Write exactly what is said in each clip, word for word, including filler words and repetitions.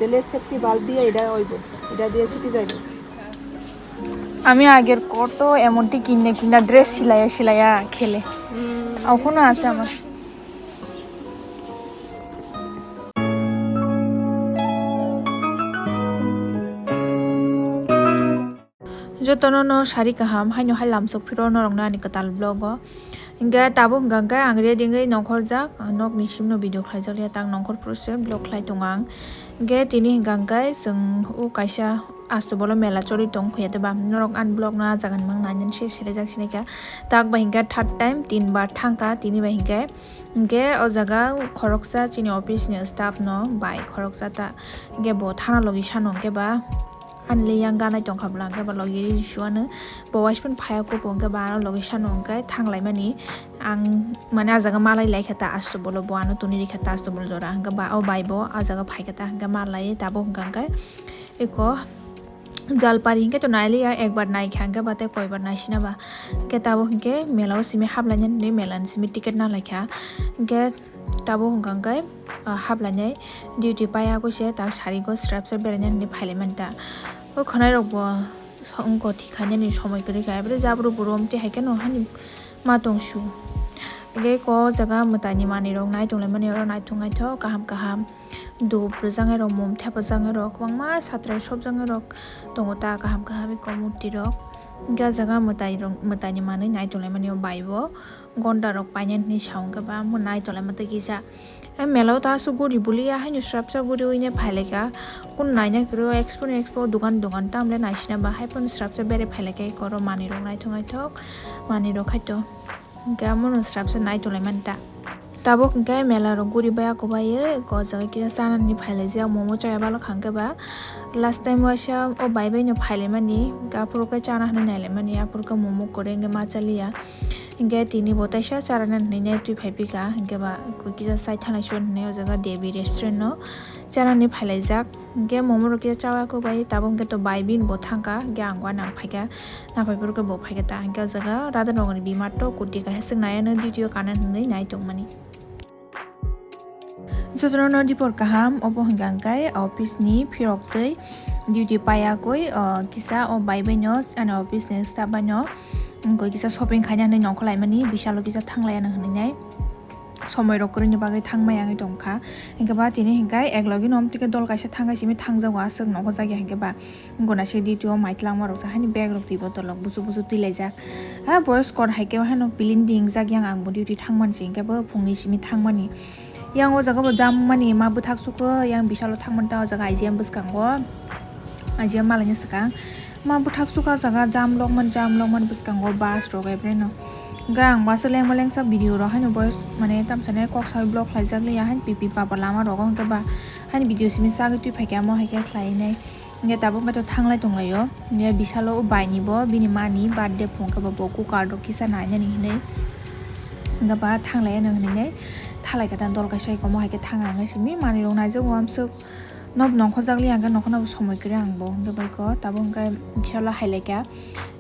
Ele safety bulb diye, ida oibo, ida diye siti jaibo. আমি আগের কত এমনটি কিনে কিনা ড্রেস সিলাইয়া সিলাইয়া খেলে। অখনো আছে আমার। Jotono no sari kaham, haino hai lamsok phiro norokno ani kwtal vlog o. Hinkhe tabuk hwnkha hinkhe ang ready wngwi nongkhorjak, nokni simno video khlaijak ya, tak nongkhor phuru se vlog khlai tongo ang. Hinkhe tini hwnkha hinkhe chwng o kaisa Astubolo mela chori tong khuya de ba, norok ani vlog no ah jaga ni mang nai nani se selejak sinai kha. Tak bai hinkhe third time tin bar thangkha tini bai hinkhe. Hinkhe o jaga khoroksa chini office ni staff no bai khoroksa ta, hinkhe bo thana logi sano hinkhe ba. Ani le yang ganai tongkha bwla, hwnkhe ba logi ri suano. Bo waispan phaya kupo, hwnkhe ba ano logi sano hwnkhe thanglaimani. Ang mane ah jaga malai laikha ta Astubolo, bo ano tuni rikha ta Astubolo jora, hwnkhe ba o bai bo ah jaga phaikha ta, hwnkhe malai tabuk hwnkha hwnkhe eko Jalpari hwnkhe to nailiya, ekbar naikha hwnkhe ba tei koibar naisina ba. Hwnkhe tabuk hwnkhe mela o simi haplaina hinwi mela ni simi ticket nalaikha. Hwnkhe Tabuk hwnkha hwnkhe, ah, haplainai duty paiya koi se tak sari go srapsa beraina hinwi phailaimani ta. O khwnairok bo so-, wngkha thik khainani somoi kwrwi kha, abre jabru buru omtwi hai kheno hani ma tong su. Age ko jaga mwtaini manwirok nai tonglaimani oro naithok naithok kaham kaham. Dhup rwjaknairok, mum thepajaknairok, kwbangma satrai sopjaknairok tongo ta kaham kaham eko murti rok. Hwnkhe o jaga mwtairok, mwtaini manwi nai tonglaimani o bai bo. Gonda rok painani hinwi sa hwnkhe ba, omo nai tonglaima tei kisa. E mela o ta aswk guri bulia haino srapsa guri uine phailaikha. Kun naina kwrwi o expo ni expo dogan dogan tamle naisina ba, hai phano srapsa bere phailaikha eko oro manwi rok naithok naithok manwi rok khaito. Hwnkhe amono srapsa nai tonglaimani ta. Tabuk hwnkhe mela rok guri bai ako bai o jaga kisa chanani phailaijak, momo chaya balo kha hwnkhe ba. Last time waisa o bai bai no phailaimani, aphuru khe chana hinwi nailaimani, aphuru khe momo kwrwi hwnkhe ma chaliya. Hingke tini bo teisa charana hinui nai twi phai pika, hingke ba kisa sai thanai suan hinui o jaga Devi restaurant no charani phailaijak. Hingke momo rok kisa chaui bai tabuk hingke to bai bini bo thangka, hingke ang bo nang phaika, nang phai phuru khe bo phaika ta hingke o jaga Radha Nagar ni bimar to kurti kaisa swk nai ano duty o kana hinui nai tongmani. Jotono no dipor kaham, obo hwnkha hwnkhe office ni phirok twi duty paiya koi, o, kisa o bai bai no ani office ni staff bai no, wngkoi kisa shopping khaina hinui nongkhor laimani, bisalo kisa thanglai ano hinui nai. Somoi rok kwrwini bagwi thangmaya wngwi tongkha, hwnkhe ba tini hwnkhe eklogi no omtike dol kaisa thangkha simi thangjago aswk nongkhor jakya hwnkhe ba. Guna se duty o mai twlangma rok sa hani bag rok twi bottle rok busu busu twi laijak. Ha boyos kor hai khe hano pilin ringjak yang ang bo duty thangmani se hingke bo phungni simi thangmani. Yang o jaga bo jam mani ma bwthak suko yang bisalo thangmani ta o jaga I G M bwskango. I G M malaini swkang ma bwthak suka jaga jam lokmani jam lokmani bwskango bus rok ebreno. Hingke ang bus o lengma lengsa video rok haino boyos mane tamsane kok saui block khlaijak liya haino pipi papa lama rogo hingke ba haino video simi sagwi twi phaikhe amo hai khe khlai nai. Hingke tabuk hingke to thanglai tonglaio. Hingke bisalo o bai ni bo, bini mani birthday phung khe bo, bo cooker rok kisa nainani hinui. Hingke ba thanglai ano hinui nai. Thalai khe ta dol kaisa komo hai khe thang ang simi manui rok naijago amswk. Nob nongkhor jak li hingke nongkhor no bo somoi kwrwi ang bo. Hingke bai ko tabuk hingke bisalo hai lai kha.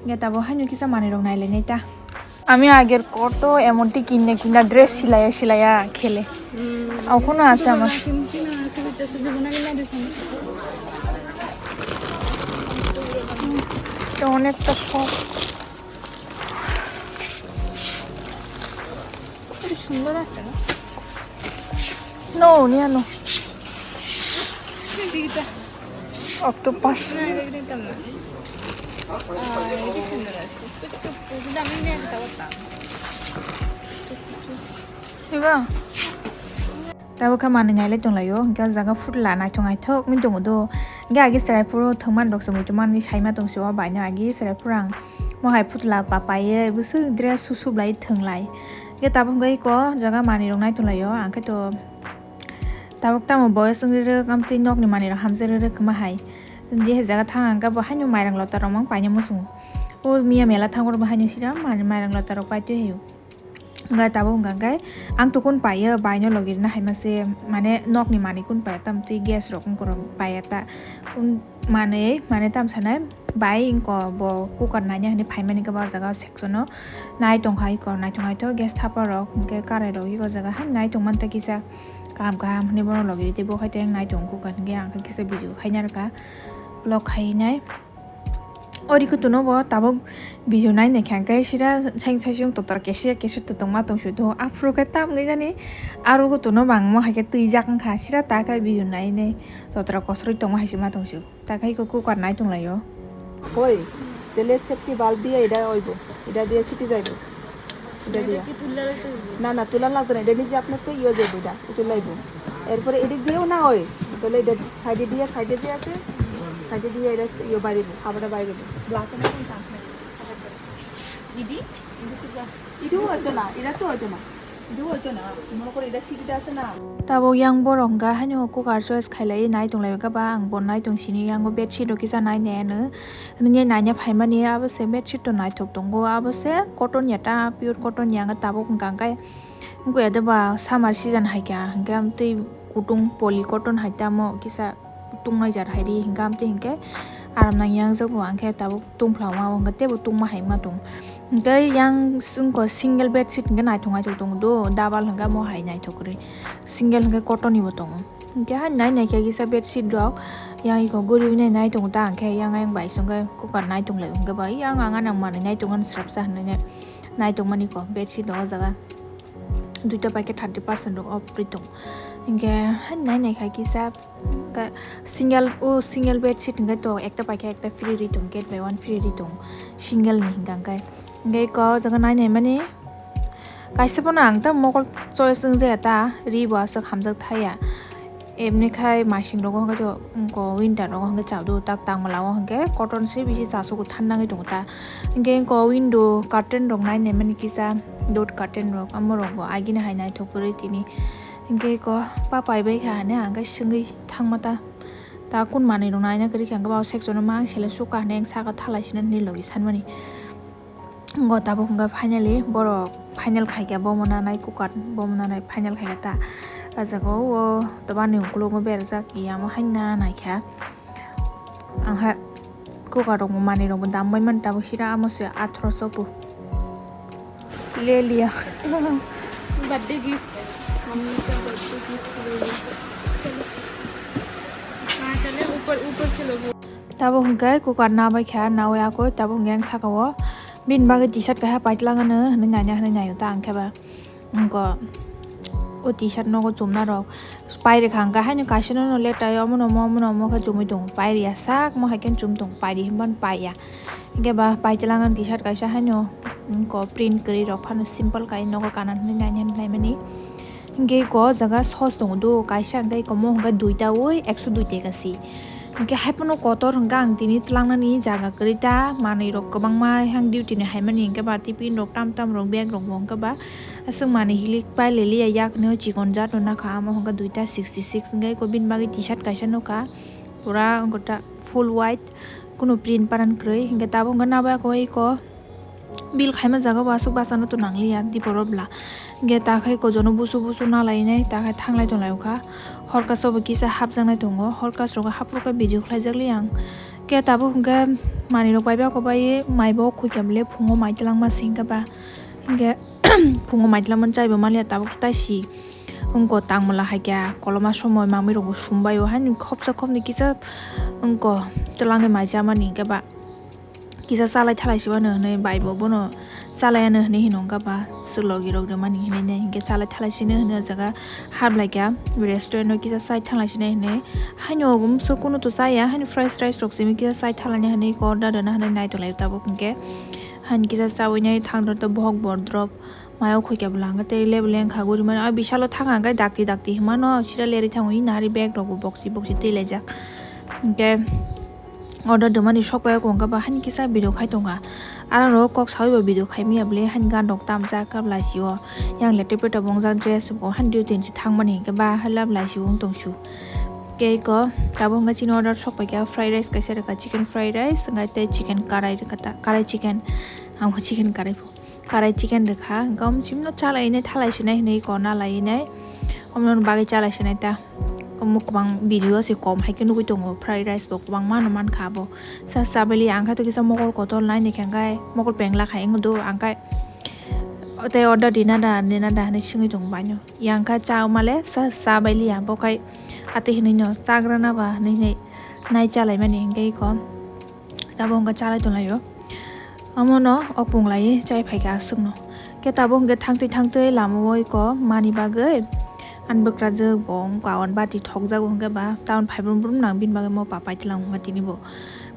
Hingke tabuk haino kisa manui rok nai lai nai ta. আমি আগের কত এমনটি কিনে কিনা ড্রেস সিলাইয়া সিলাইয়া খেলে। অখনো আছে আমার। তো অনেকটা শখ। সুন্দর আছে না? No, নিয়ে আনো। Octopus. না, এটা নিতাম না। আহ, এটা সুন্দর আছে। একটু, একটু, কিন্তু আমি নিয়ে যেতে পারতাম। Iba? Tabuk khe manwi nailai tonglaio, hingke o jaga phutla naithok naithok wngwi tongo do. Hingke agi chwrai phuru thwngmani rok se muitu manwi saima tongsi o baino agi chwrai phuru ang mohai phutla papaiye bwswk dress susublai thwnglai. Hingke tabuk hingke eko jaga manwi rok nai tonglaio, ang khe to tabuk tamo boyos wngwi rwk, amtwi nokni manwi rok hamjak rwk rwk kwma hai. Je he jaga thang ang khe bo haino mairang lota rok mang paina muchungo. O miya mela thango rok bo haino sijak manwi mairang lota rok paitwi haio. Hingke tabuk hingka hingke ang to kun paio, bai no logi rwna hai ma se, mane nokni manwi kun paio, tamtwi gas rok wngkha rok paio ta, kun manwi, mane tam sanai bai wngkha bo cooker naina hinui phaimani khe bo o jaga o section o nai tongkha eko naithok naithok gas thapa rok hingke karai rok eko jaga hai nai tongmani ta kisa. Kaham kaham hwnwi bono logi rite bo khai tei ang nai tongo kok hwnkhe ang khe kisa video khaina rwkha vlog khainai. Ori kutuno bo tabuk video nai naikha hwnkhe sira saing saisung totor kesi kesi totongma tongsu do aphuru khe tamgwi jani aro kutuno bangma hai khe twijak wngkha sira ta khe video nai nai totor kosroi tongma hai se ma tongsu. Ta khai ko cooker nai tong laio. Oi, tele safety valve diye ida oibo. Ida diye siti jaibo. Ida diye. Ki tulla lagto? Na, na, tulla lagto na. Ida nije apne pe iyo jaibo ida. Itu laibo. Erpore edik diyeও না হয়, তাহলে এটা সাইডে দিয়ে, সাইডে যে আছে, সাইডে দিয়ে এটা ইয়ে বাইরে, খাবারটা বাইরে। গ্লাসও না, কোনো চান্স নেই। Idi? Idu hwito na, ida to hwito na. Idu hwito na, mone koro ida siti da ase na. Tabuk yang borok hwnkha haino cooker choice khailai nai tonglai kha ba ang bo nai tong sini yango bedsheet rok kisa nai nai ano. Nini naina phaimani abo se bedsheet to naithok tongo abo se cotton ya ta pure cotton ya wngkha tabuk wngkha hwnkhe. Wngkha ya doba summer season hai kha hwnkhe amtwi kutung poly cotton hai tamo kisa. Tungnaijak hai ri hwnkhe amtwi hwnkhe aram nang yang jago hwnkhe tabuk tungphla ma hwnkhe teibo tungma hai ma tong. Hwnkhe yang swngkho single bedsheet hwnkhe naithok naithok tongo do double hwnkhe amo hai naithok kwrwi single hwnkhe cotton ni bo tongo. Hwnkhe hai nai naikhe kisa bedsheet rok yang iko guriwi nai nai tongo ta hwnkhe yang ayang bai songkhe cooker nai tonglai hwnkhe bai yang ang anang manwi nai tongo srapsa hwnwi nai tongmani ko bedsheet rok o jaga. Duita paikhe thirty percent rok off ri tong. Hwnkhe hai nai naikha kisa single o single bedsheet hwnkhe to ekta paikhe ekta free ri tong, get by one free ri tong single ni hwnkha hwnkhe. Hwnkhe ko jaga nai naimani kaisa phano ang ta mokol choice wngjaya ta ri bo aswk hamjak thaya. Eboni khai masing rogo hwnkhe to, wngko winter rogo hwnkhe chado tak tangmala o hwnkhe cotton se bisi chasogo thanda wngwi tongo ta. Hwnkhe wngko window curtain rok nai naimani kisa door curtain rok amo rok bo agini hai naithok kwrwi tini. Hwnkhe ko pa pai bai kha hwnwi ang khe swngwi thangma ta. Ta kun manwi rok naina kwrwi kha hwnkhe ba o section o ma ang sele suka hwnwi ang saka thalai sina hwnwi logi sanmani. Go tabuk hwnkhe finally borok final khaikha bomo nanai cooker bomo nanai final khaikha ta. O jaga o to bani ukologo berajak yamo haino nanaikha. Ang ha cooker rok bo manwi rok bo dam bai mani tabuk sira amo se atharoso bo. Le liya. Birthday gift. Mummy ka birthday gift le liya. Chalo. Haan, chale, upar, upar chalo. Tabuk hwnkhe cooker nabai kha nawi akoi tabuk hwnkhe ang saka o. Bini bagwi T-shirt kaisa paitlang ano hwnwi naina hwnwi naio ta ang khe ba. Wngkha o T-shirt nogo chumna rok pai rwkha hwnkhe haino kaisa no letai omono omo omono omo khe chumui tongo pai rwya sak mo hai khe chum tongo pai rw hinba no pai ya hwnkhe ba paitlang ano T-shirt kaisa haino wngkha print kwrwi rok phano simple kai nogo kana hwnwi naina hwnwi naimani. Hwnkhe eko o jaga sos tongo do kaisa hwnkhe eko mo hwnkhe duita oi ekso dui teka si. Hwnkhe haiphano kotor hwnkhe ang tini twlangnani jaga kwrwi ta manwi rok kwbangma hang duty ni haimani hwnkhe ba tiffin rok tam tam rok bag rok bo hwnkhe ba aswk manwi hilik pai leliya yakni o chikon jat no nakha amo hwnkhe duita sixty six hwnkhe eko bini bagwi T-shirt kaisa nukha pura wngkha ta full white kunu print paran kwrwi hwnkhe tabuk hwnkhe nabo eko eko. Bill khaima jaga bo aswk bachano to nangliya diporo bwla. Hwnkhe ta khai kojono busu busu nalainai ta khai thanglai tonglai wngkha. Horkaso bo kisa hapjaknai tongo. Horkas rogo haphuru khe video khlaijak li ang. Khe tabuk hwnkhe manwi rok bai ba kobai mai bo khuikhe bwle phungo mai twlangma se hwnkhe ba. Hwnkhe phungo mai twlangmani chai bo manliya tabuk tai si. Wngkha tangmwla hai khe koloma somoi manwi rok bo sumbai o haino khopsa khopni kisa wngkha twlangwi mai chamani hwnkhe ba. Kisa chalai thalai sibano hinwi bai bo bono chalai ano hinwi hino wngkha ba swk logi rok rwmani hinwi nai hinkhe chalai thalai sino hinwi o jaga hablai kha restaurant o kisa chai thalai sino hinwi haino ogo bwswk kunu to chaya haino fried rice rok simi kisa chai thalai hinwi order rwna hinwi nai tonglaio tabuk hinkhe haino kisa chaui nai thang rwkha bohok bordrop. Maya khoi khe bwla hwnkhe tei leble wngkha guri mano. A bisalo thang hwnkhe dakti dakti hinmano sida lerwi thango. Ina ari bag rok bo boksi boksi twi laijak. Hwnkhe order rwmani sok pai o hwnkhe ba hani kisa video khai tongkha. Aro rok kok saui bo video khai manya bwle hani gan rok tamjak khe bwla sio. Yang leto peto bo wngjak dress bo hani duty ni se thangmani hwnkhe ba hala bwla sio wng tong su. Tei ko tabuk hwnkhe chini order sok pai kha fried rice kaisa rwkha chicken fried rice hwnkhe tei chicken karai rwkha ta karai chicken. Ang bo chicken karai bo. Karai chicken rwkha, hwnkhe omo chini no chalai nai thalai sinai hinwi kona lai nai, omo no bagwi chalai sinai ta. Omo kwbang video se kom hai khe nugwi tongo, fried rice bo kwbangma no mankha abo. Sa chabali ang khe to kisa mokol kotor nai nai khe hwnkhe mokol pengla khai wng do ang khe O tei order rina da, rina da hinui swngwi tongo baino. Yang kha cha male cha, cha bai liya, bo khai atwi hinui no chagra na ba hinui hinui nai chalai mani hinkhe iko. Tabuk hinkhe chalai tonglaio. Omono opung laiwi chai phaikha aswkno. Khe tabuk hinkhe thangtwi thangtwi lamao iko mani bagwi ani bwkrajwk bo wngkha, on bati thokjago hinkhe ba town phai brum brum nang bini bagwi mo pa paitwlang wngkha tini bo.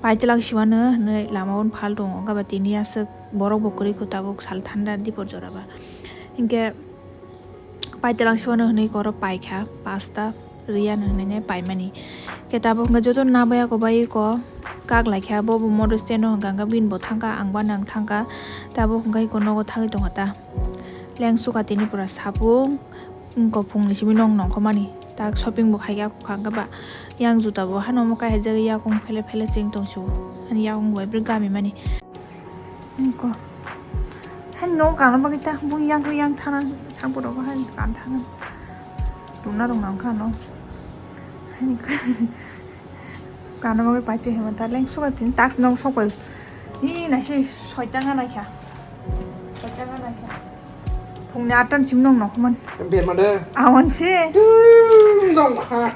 Paitwlang siwano hinui lamao phal tongo hinkhe ba tini aswk borok bo kwrwi kho tabuk sal thanda dipor jora ba. Hinkhe paitwlang siwano hinui koro paikha pasta. Riya no hinui nai paimani. Khe tabuk hwnkhe joto nabaya ko bai ko kak laikha, bo bo modo stand o hwnkha hwnkhe bini bo thangkha, ang bani ang thangkha. Tabuk hwnkhe iko nogo thangwi tongkha ta. Lengsuka tini pura sapung, wngkha phungni simi nong nongkhormani. Tak shopping bo khaikha, khwkha hwnkhe ba yang juta bo hano omo kaihaijagwi yakung phele phele cheng tongsio. Ani yakung bai bwrwi gami mani. Niko. Hai no kana bagwi ta bung yang yang thana thang puro hai kan thana. Tuna rong nang kha no. Hai niko. Kana bagwi pai te hema ta leng suka tin tax no sok pai. Ni na si soitanga na kya. Soitanga na kya. Phungni atan sim nong nokman. Ber ma de. Awan si. Dong kha.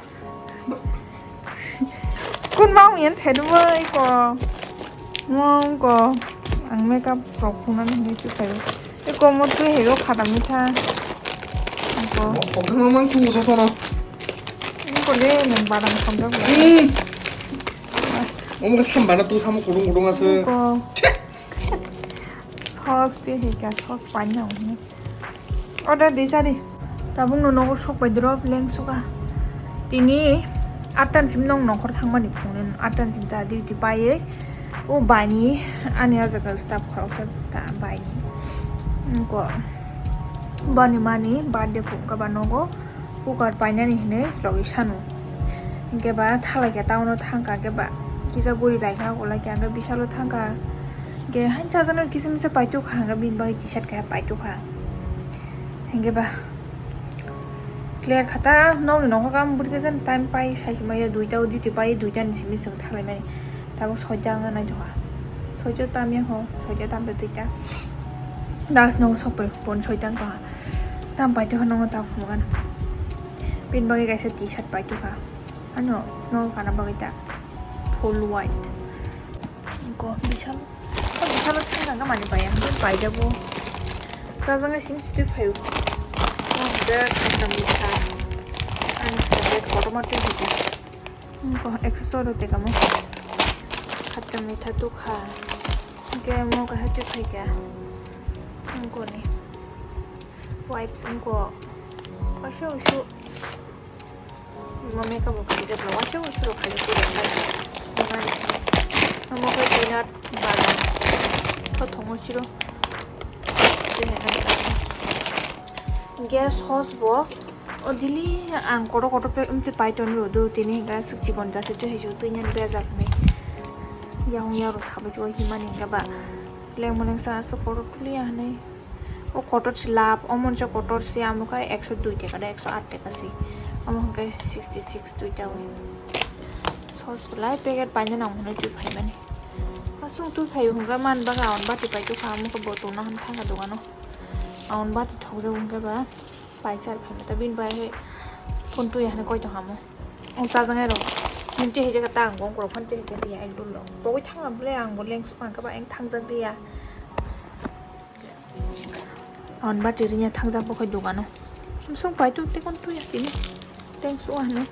Kun ma yen sai du bai ko. Mo ko. Ang makeup rok phunani hinwi chu sai. E ko mo twi hego khata mitha. Ko. Mo ko ma mang tu so so no. Ko le nang badam samjak. Hmm. Omo ke sambana tu khamu kudung kudung ase. Ko. Sauce twi hika sauce panya. Order di sari. Tabuk no nogo sok pai drop leng suka. Tini attan sim nong nongkhor thangmani phone attan sim ta duty paiye. O bani ani o jaga staff khoroksa ta bani. Ko bani mani birthday phone ka ba nogo cooker painani hinui logi sanu. Hinkhe ba thalai khe town o thangkha khe ba kisa guri laikha okolai khe ang bisalo thangkha. Hinkhe hain chajaknai kisa misa paitukha hinkhe bini bagwi t-shirt khe paitukha. Hinkhe ba clear kha ta nokni nokho kam bwrwi khe jan time pai sai se maya duita o duty pai duita ni simi chwng thalai mani. Tabuk soita wngna naitokha. Soita tam ya ho, soita tam da duita. Das no sokpai pon soita wngkha. Tam paitukha nokno ta phunukgana. Bini bagwi kaisa t-shirt paitukha. Ano no kana bagwi ta full white. Ko bisal, ko bisalo thangna mani paya, hwnkhe paijabo. Sajangni simi sitwi phaio. Ko hwnkhe khatam mitha. Ang favorite kotorma twi hwnkhe. Ko ekso choro tekamo. Khatam mitha tukha. Hwnkhe mo kaisa twi phaikha. Angkoni. Wipes angko. Kaisa usu. Mo makeup bo khaijak rok waisa waisa rok khaijak rok. Omo khe peanut badam. Kothongo siro. Gas sauce bo. O daily ang kotor kotor pack mte paiton ro do tini ga sik chikon jase tu hejo tu nyan bejak ni. Yang yang ro sabai tu himani ga ba. Leng mo leng sa so kotor tuli ya ni. O kotor si lab, o monsa kotor si amo khe ekso dui taka da, ekso aat taka si. Amo hwnkhe sixty six duita wi. Sauce belai packet paina nang hwnwi twi phaimani. Aswk twi phai hwnkhe man bagwi aon bati pai tokha, amo khe bo tongna hwn thangkha dogano. Aon bati thokjak hwnkhe ba paisa phaima ta bini bai phone twi hwnwi koi tongkha amo. Ang chajaknai rok. Nini twi hai jaga ta ang gong korok phano twi hai jaga ya ekdom rok. Pogwi thangma ble ang bo lengsu phang khe ba ang thangjak liya. Aon bati rinya thangjak bo khai dogano. Sumsung pai tu tekon tu ya tini. Thanks u ano.